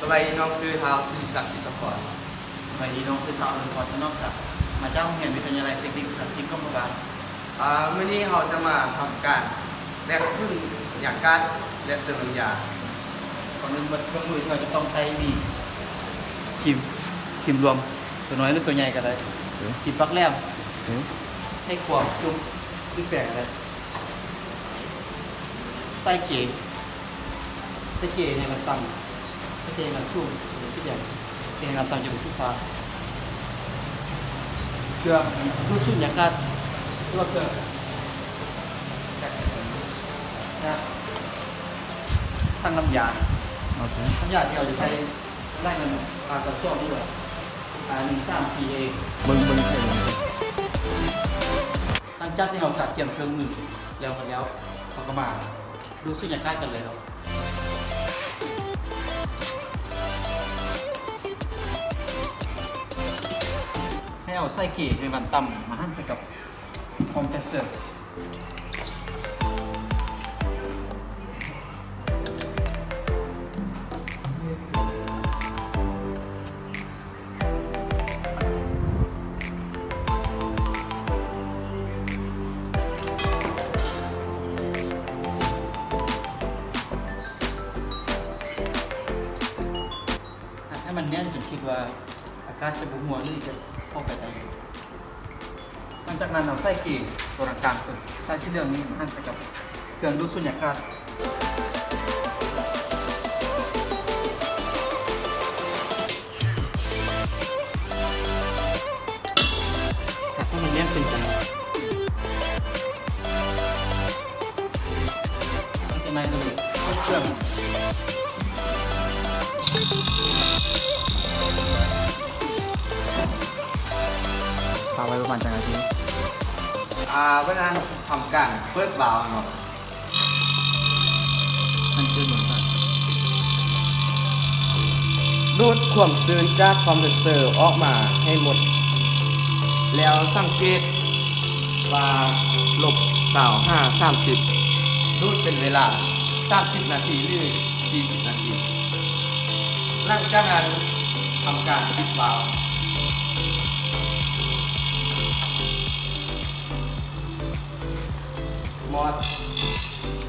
ສະບາຍດີ ນ້ອງຊື່ ທ້າວ ສິລິສັກ ຈິດຕະພອນ. ສະບາຍດີ ນ້ອງຊື່ ທ້າວ ອະນຸພອນ ທະນອມສັກ ມາຈາກໂຮງຮຽນວິທະຍາໄລເຕັກນິກວິຊາຊີບຫຼວງພະບາງ. ອາ ມື້ນີ້ເຮົາຈະມາທຳການແບກສູນຍາກາດ ແລະ ເຕີມນ້ຳຢາ. ກ່ອນອື່ນໝົດ ເຄື່ອງມືທີ່ເຮົາຈະຕ້ອງໃຊ້ມີ ຄຣີມ ຄຣີມລວມ ຕົວນ້ອຍ ຫຼື ຕົວໃຫຍ່ກໍໄດ້ ຄຣີມປາກແຫຼມ ໄຂຄວາມຈຸ ຫຼື ແປງກໍໄດ້. ໃສ່ເກ ໃສ່ເກໃຫ້ມັນຕ່ຳ ໃສ່ເກໃຫ້ມັນສູງ ເປັນສີແດງ ໃສ່ເກໃຫ້ມັນຕ່ຳ ຈະເປັນສີຟ້າ ເພື່ອດູດສູນຍາກາດ ຫຼືວ່າເພື່ອທັງນ້ຳຢາ ໂອເຄ ນ້ຳຢາທີ່ເຮົາຈະໃສ່ ໄລ່ນຳ ອາ ກະສອບນີ້ແຫຼະ ອາ ໜຶ່ງສາມສີ່ເອ ເບິ່ງ ເບິ່ງໃສ່ເບິ່ງ. ຫຼັງຈາກທີ່ເຮົາກະກຽມເຄື່ອງມືແລ້ວໝົດແລ້ວ ເຮົາກໍມາດູດສູນຍາກາດກັນເລີຍເນາະ. ໃຫ້ເອົາໃສ່ເກໃຫ້ມັນຕ່ຳ ມາຫັນໃສ່ກັບຄອມເພຣສເຊີ. ໃຫ້ມັນແໜ້ນຈົນຄິດວ່າອາກາດຈະບໍ່ຮົ່ວ ຫຼື ຈະອອກໄປໄດ້. ຫຼັງຈາກນັ້ນເຮົາໃສ່ເກໂຕກາງ ໂຕສາຍສີເຫຼືອງນີ້ມາຫັນໃສ່ກັບເຄື່ອງດູດສູນຍາກາດ. ຮັດໃຫ້ມັນແໜ້ນເຊັ່ນກັນ. ຈາກນັ້ນກໍເລີຍເປີດເຄື່ອງ ຝາກໄວ້ປະມານຈັກນາທີ? ອາ ເວລາທຳການເປີດວາວເນາະ. ມັນຄືເໝືອນກັນ ດູດຄວາມຊື້ນຈາກຄອມເພຣສເຊີອອກມາໃຫ້ໝົດ ແລ້ວສັງເກດວ່າລົບຊາວຫາສາມສິບ ດູດເປັນເວລາສາມສິບນາທີ ຫຼື ສີ່ສິບນາທີ. ຫຼັງຈາກນັ້ນທຳການປິດວາວ. ມອດ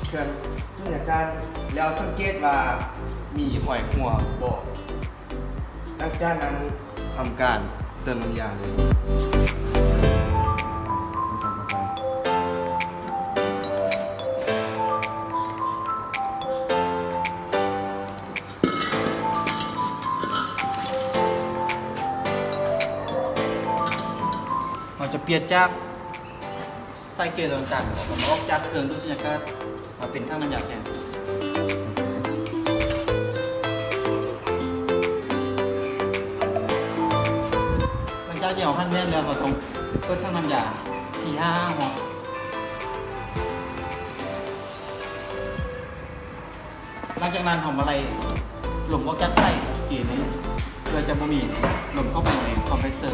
ເຄື່ອງສູນຍາກາດ ແລ້ວສັງເກດວ່າມີຮອຍຮົ່ວບໍ່. ຫຼັງຈາກນັ້ນທຳການເຕີມນ້ຳຢາເລີຍ. ເຮົາຈະປ່ຽນຈາກ ສາຍເກໂຕກາງ ແລ້ວກໍອອກຈາກເຄື່ອງດູດສຸນຍາກາດ ມາເປັນຖັງນ້ຳຢາແທນ. ຫຼັງຈາກທີ່ເຮົາຫັນແໜ້ນແລ້ວ ເຮົາຕ້ອງເປີດຖັງນ້ຳຢາສີ່ຫ້າຮອບ. ຫຼັງຈາກນັ້ນເຮົາມາໄລ່ລົມອອກຈາກສາຍເກນີ້ ເພື່ອຈະບໍ່ມີລົມເຂົ້າໄປໃນຄອມເພຣສເຊີ.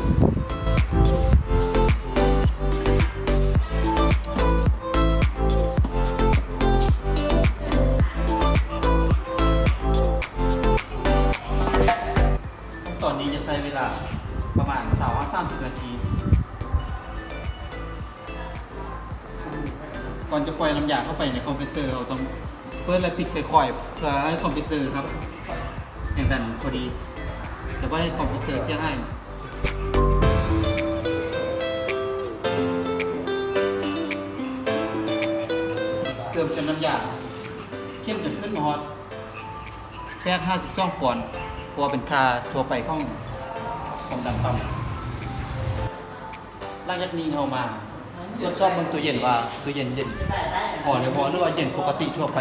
ຕອນນີ້ຈະໃຊ້ເວລາປະມານຊາວຫາສາມສິບນາທີ. ກ່ອນຈະປ່ອຍນ້ຳຢາເຂົ້າໄປໃນຄອມເພຣສເຊີ ເຮົາຕ້ອງເປີດ ແລະ ປິດຄ່ອຍໆ ເພື່ອໃຫ້ຄອມເພຣສເຊີ ຄັບ ແຮງດັນພໍດີ ແຕ່ບໍ່ໃຫ້ຄອມເພຣສເຊີເສຍຫາຍ. ເຕີມຈົນນ້ຳຢາເຂັ້ມຈົນຂຶ້ນມາຮອດ ແປດຫາສິບສອງປອນ ເພາະວ່າເປັນຄ່າທົ່ວໄປຂອງຄວາມດັນຕ່ຳ. ຫຼັງຈາກນີ້ເຮົາມາກວດສອບເບິ່ງຕູ້ເຢັນວ່າຕູ້ເຢັນເຢັນພໍຫຼືບໍ່ ຫຼືວ່າເຢັນປົກກະຕິທົ່ວໄປ.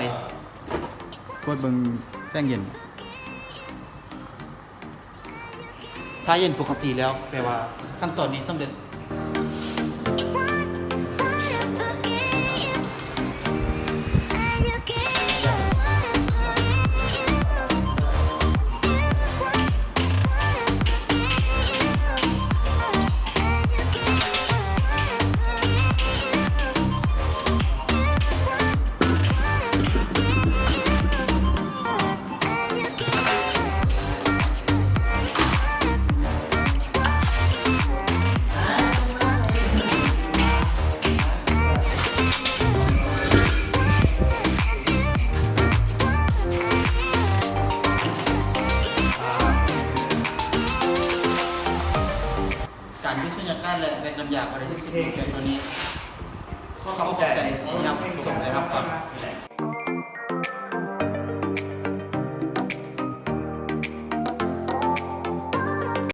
ກວດເບິ່ງແປ້ງເຢັນ. ຖ້າເຢັນປົກກະຕິແລ້ວ ແປວ່າຂັ້ນຕອນນີ້ສຳເລັດ. ແລະ ແບກນ້ຳຢາກໍໄດ້ສິ້ນສຸດລົງພຽງເທົ່ານີ້. ຂໍຂອບໃຈ